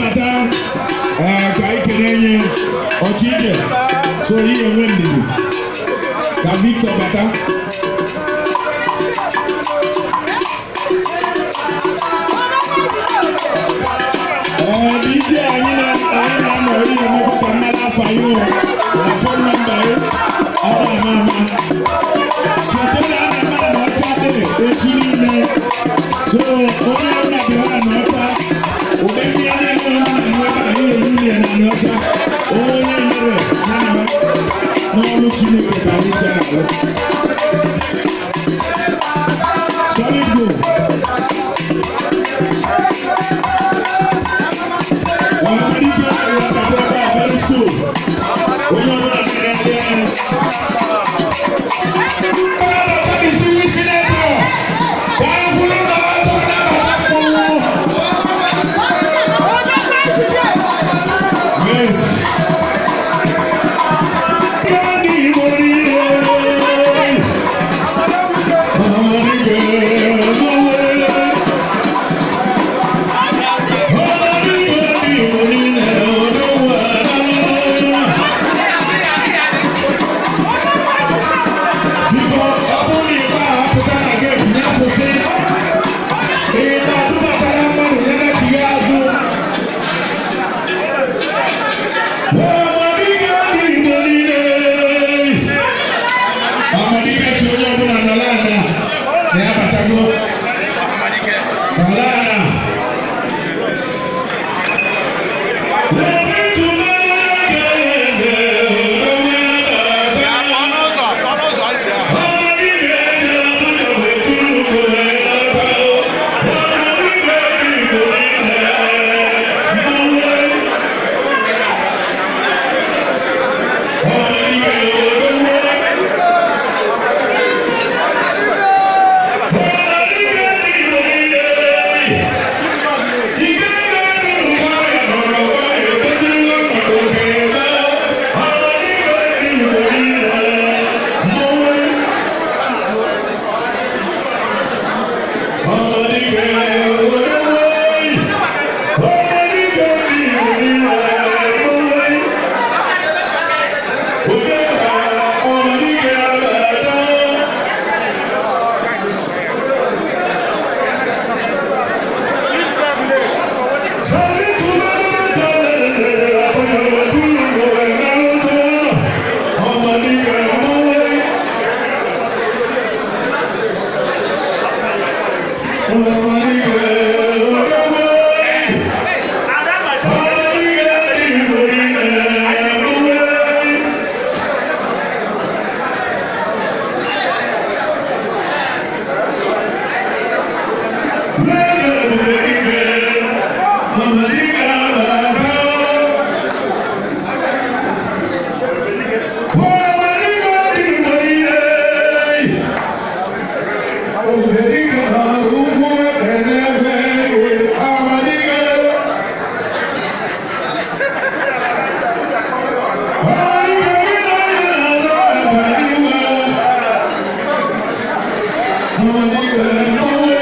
Bata ee, ka anyị kene nye ọchịche so ihe enwe ndidi ka Victor bata. Ee, DJ anyị na-anọ ihe emekwa ka mmadụ afa ya ụra na phone number ya ọ na-ama ama. Cheta na a na-ama na ọcha dị echi niile, so onye ọbụla bịara na ọcha, ụdị ndị niile nọ na ebe a ihe niile na ọcha, onye mere na n'ọrụ Chineke ka anyị ji na-alụ. Solid gold. Ọhamadike ga-abata ebe a very soon. Onye ọbụla na-adị anya. Nabata distinguished senator. Ka anyị kwuru na ọtọ nabata mmọnwụ. Yes. Ndị Igbo niile. Ọhamadike mmọnwụ. Ọhamadike ndị Igbo niile, odogwu ada. Biko, ọ bụrụ na ị apụta na gate, ya kwụsị. Ị na-atụbatara mmadụ, ya na-echigha azụ. Ọhamadike ndị Igbo niile. Ọhamadike si onye ọbụla nọrọ ala na ya batago. Nọrọ ala. Obi tụmere eze, odogwu abata. Ọnụ ụzọ, ọnụ ụzọ isi ahụ. Ọhamadike eje Abuja wee tụrụ ugo wee nata. Ọhamadike ndị Igbo niile, mmanwụ. Ọhamadike odogwu. Ọhamadike ndị Igbo niile. Ike ga-adị n'ụwa nọrọ nwayọ doziri ọnọdụ ga-eme. Ọhamadike ndị Igbo niile, mmanwụ. Ọhamadike odogwu. Ọhamadike ndị Igbo niile, mmanwụ. Odeka Ọhamadike abata. Sọ̀rí tùmọ̀tò eze, Abuja weturu ugo emerụtụ ụlọ. Ọhamadike mmanwụ. Ọhamadike odogwu. Ọhamadike ndị Igbo niile, mmanwụ. Eze ebube dike, Ọhamadike abata. Ọhamadike ndị Igbo niile. Ebube dike na-arụ ugwu ekene ebe Ọhamadike. Ọhamadike gị na onye na-azọ ọganihu. Ọhamadike mmanwụ.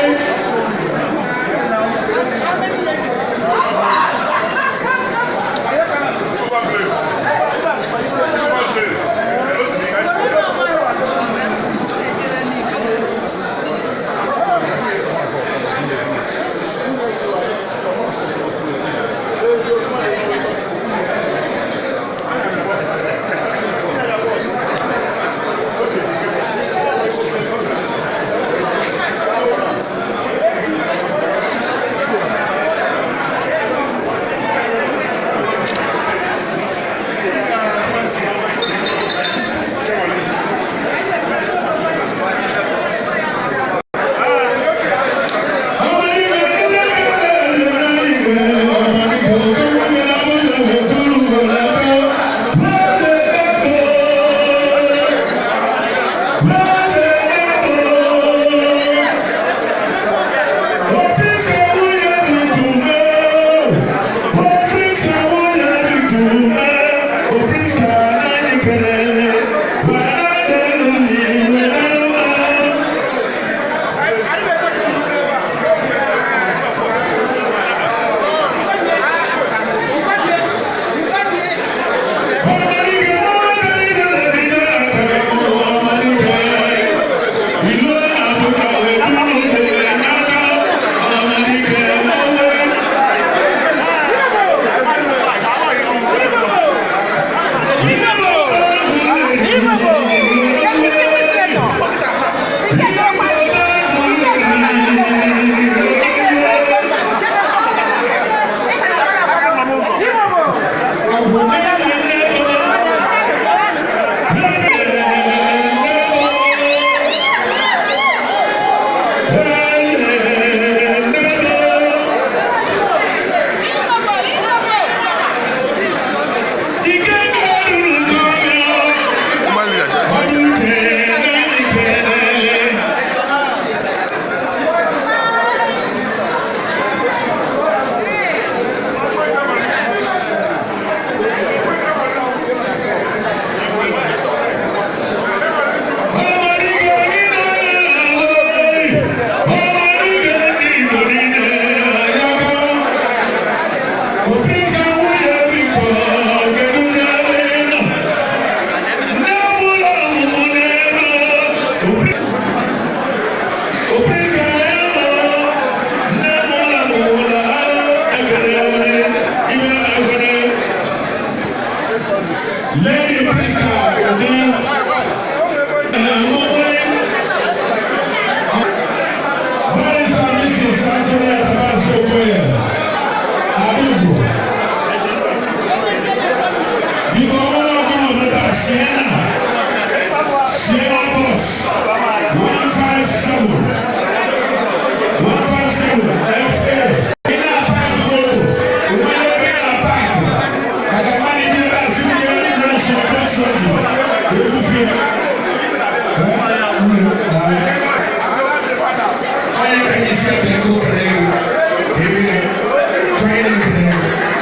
ekele.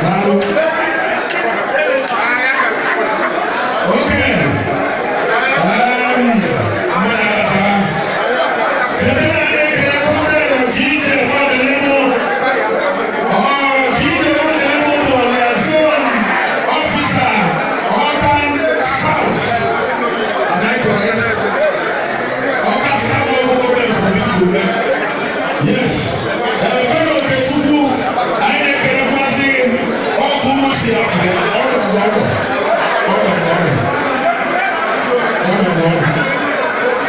Daalụ. Okay. Mmadụ abata. Cheta na anyị ekele Comrade Ọchịiche Nwadịlịmụ. Ọchịiche Nwadịlịmụ bụ liaison officer, Awka South. Am I correct? Awka South Local Government for Victoria. Yes. Fero Okechukwu, anyị na-ekelekwazị ọkụ si achị ọdụ ọdụ ọdụ ọdụ ọdụ ọdụ.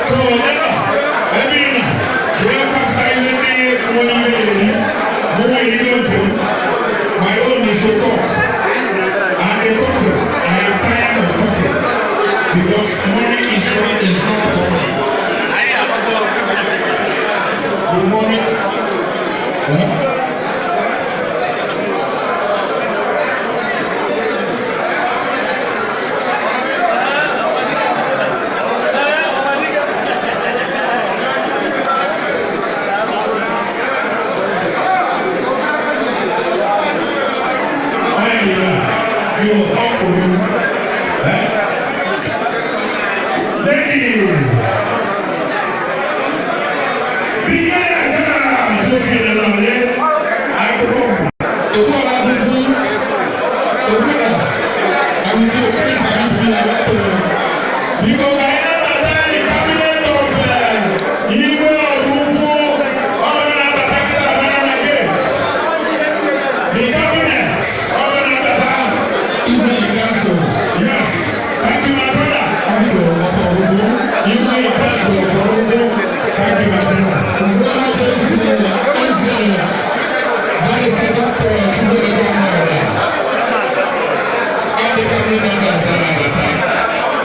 So ebe a, ebe ị nọ, jee kwafta ihe ndị nwere ihe eri, mụ nwe erigo nke m. My own is to talk. And the talking, I am tired of talking. Because money is not coming. The money, huh? Onye dị ya, you talk to me. Eh? Lady, Brigadier General Tofi Lọlẹ Agbọ̀fà. Òkú ọ̀la tuntun, òkú ọ̀la, àwùjọ òkú ìpàdé ìbí àwátò. Biko ka anyị nabata the cabinet of Igwe Ọrụ Ukwu ọrụ na-abata kịta mara na gate. The cabinet ọrụ na-abata. Igwe Ikaso, Yes, thank you, my brother. Àwùjọ ọkọ̀ òkú. Igwe Ikaso for Ugwu. Thank you, my brother. Nzọ́nà Eze, Eze, Barrister Dr. Chukwuemeka Ọnọra. All the cabinet members are na-abata.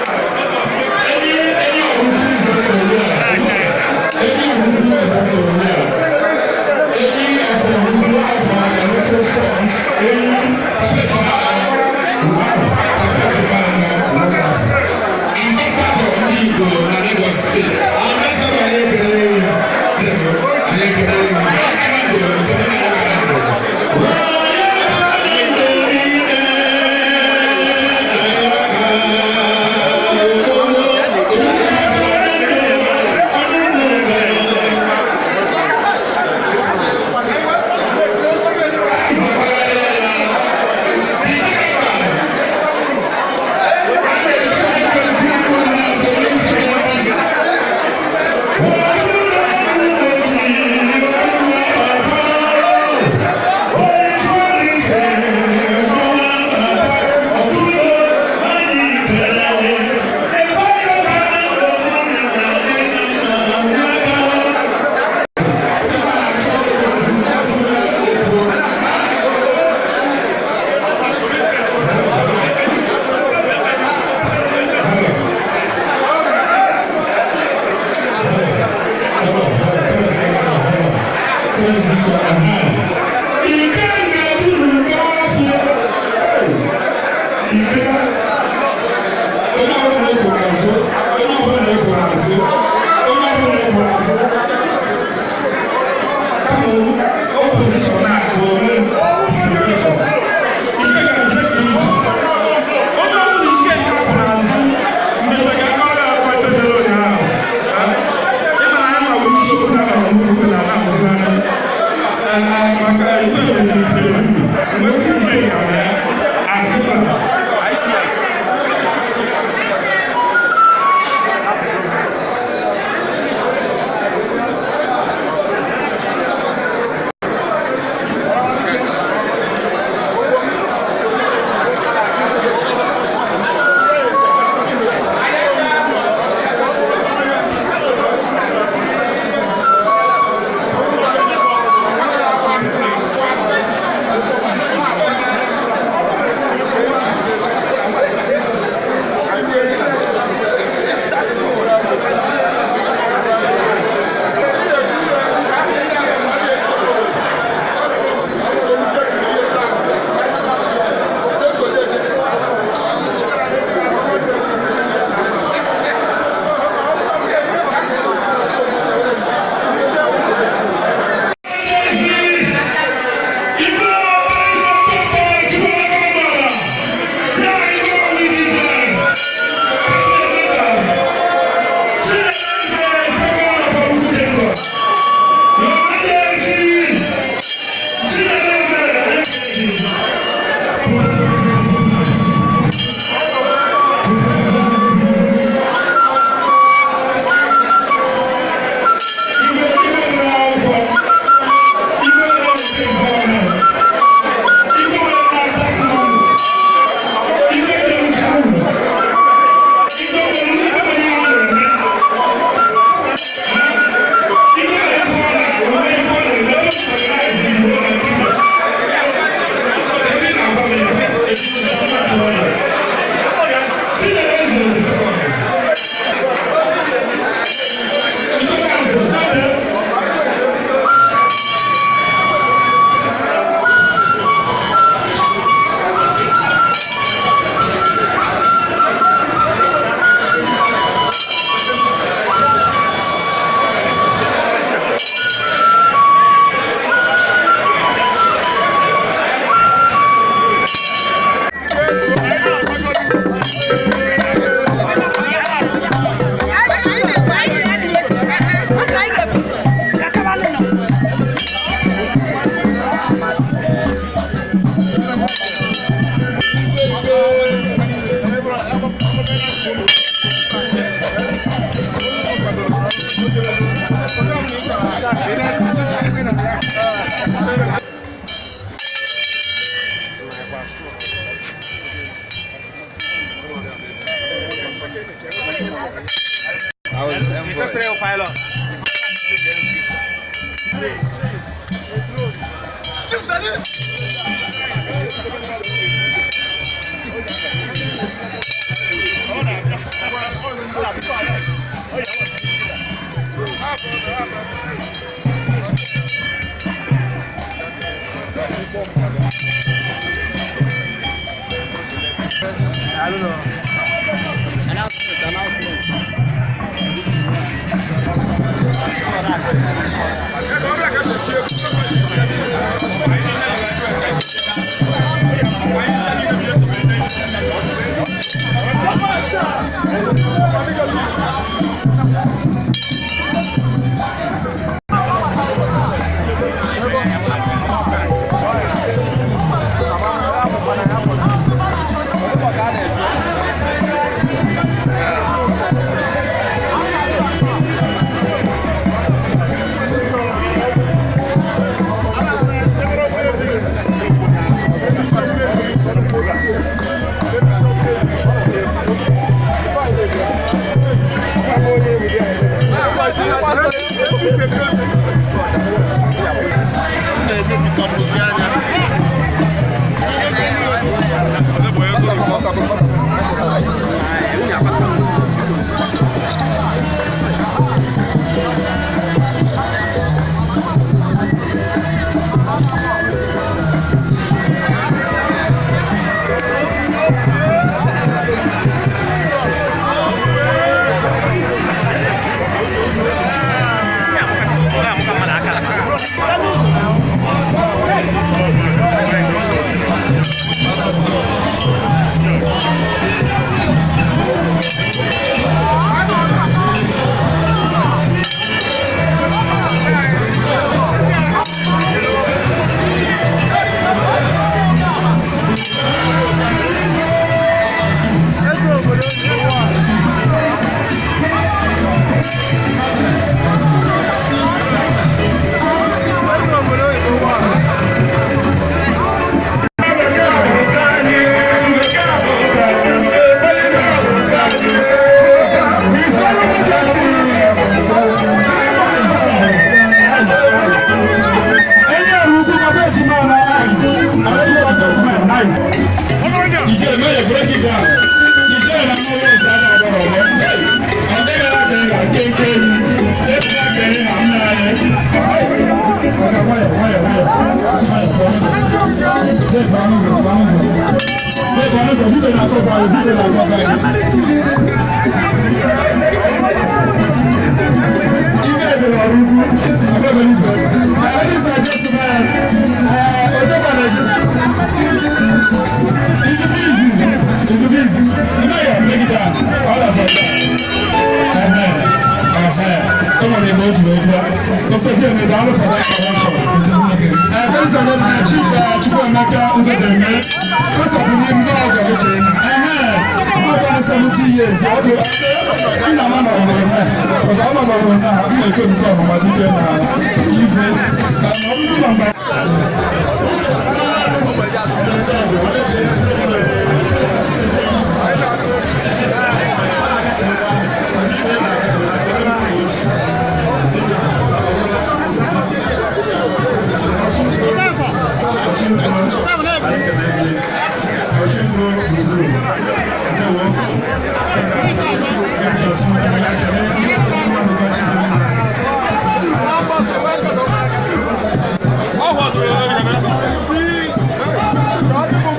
Ọ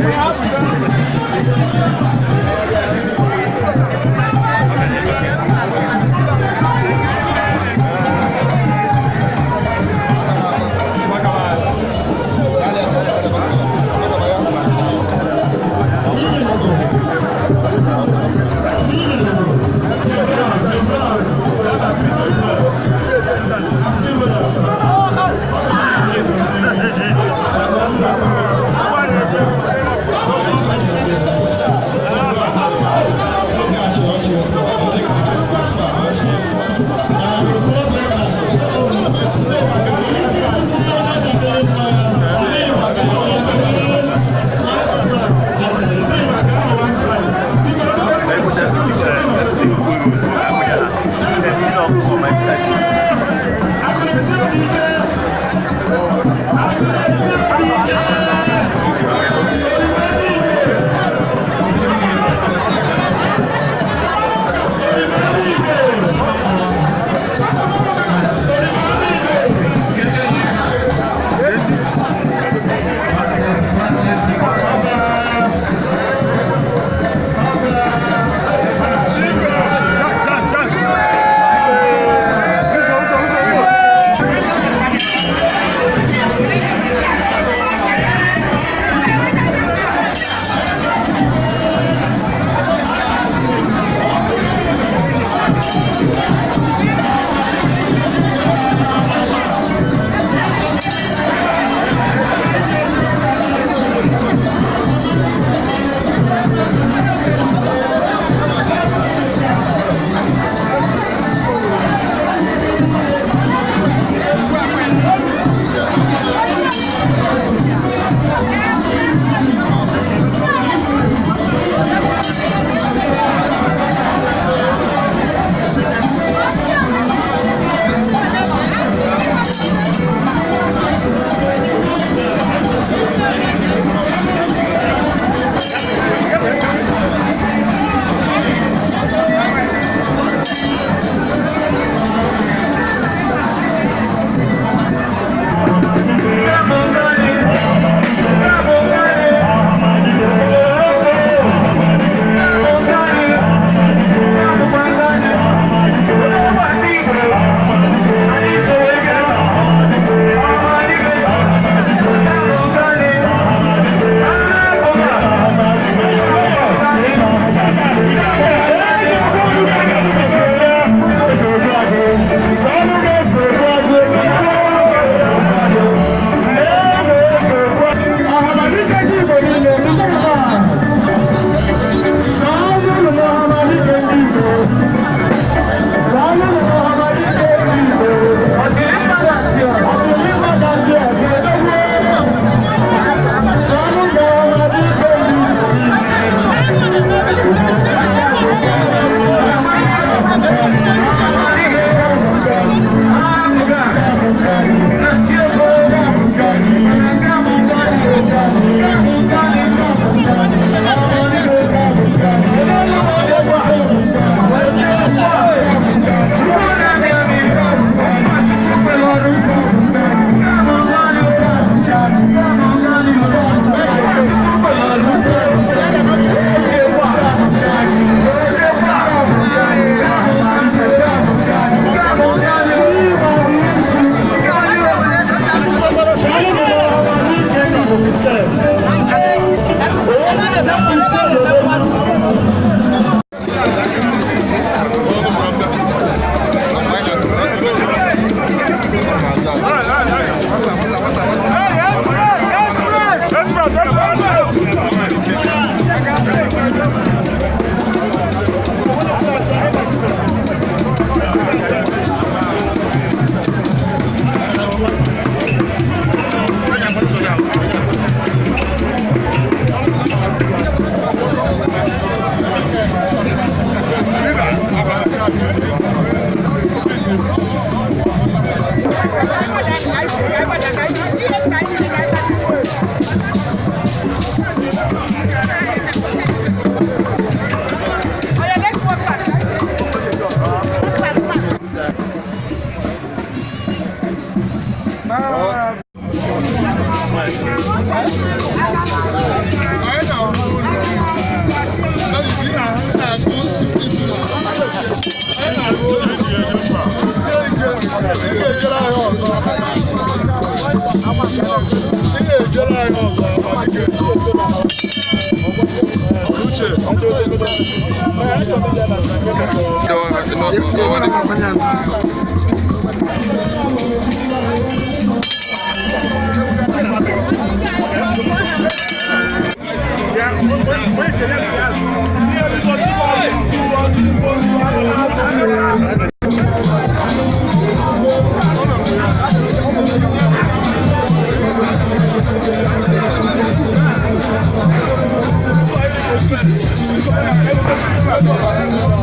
No.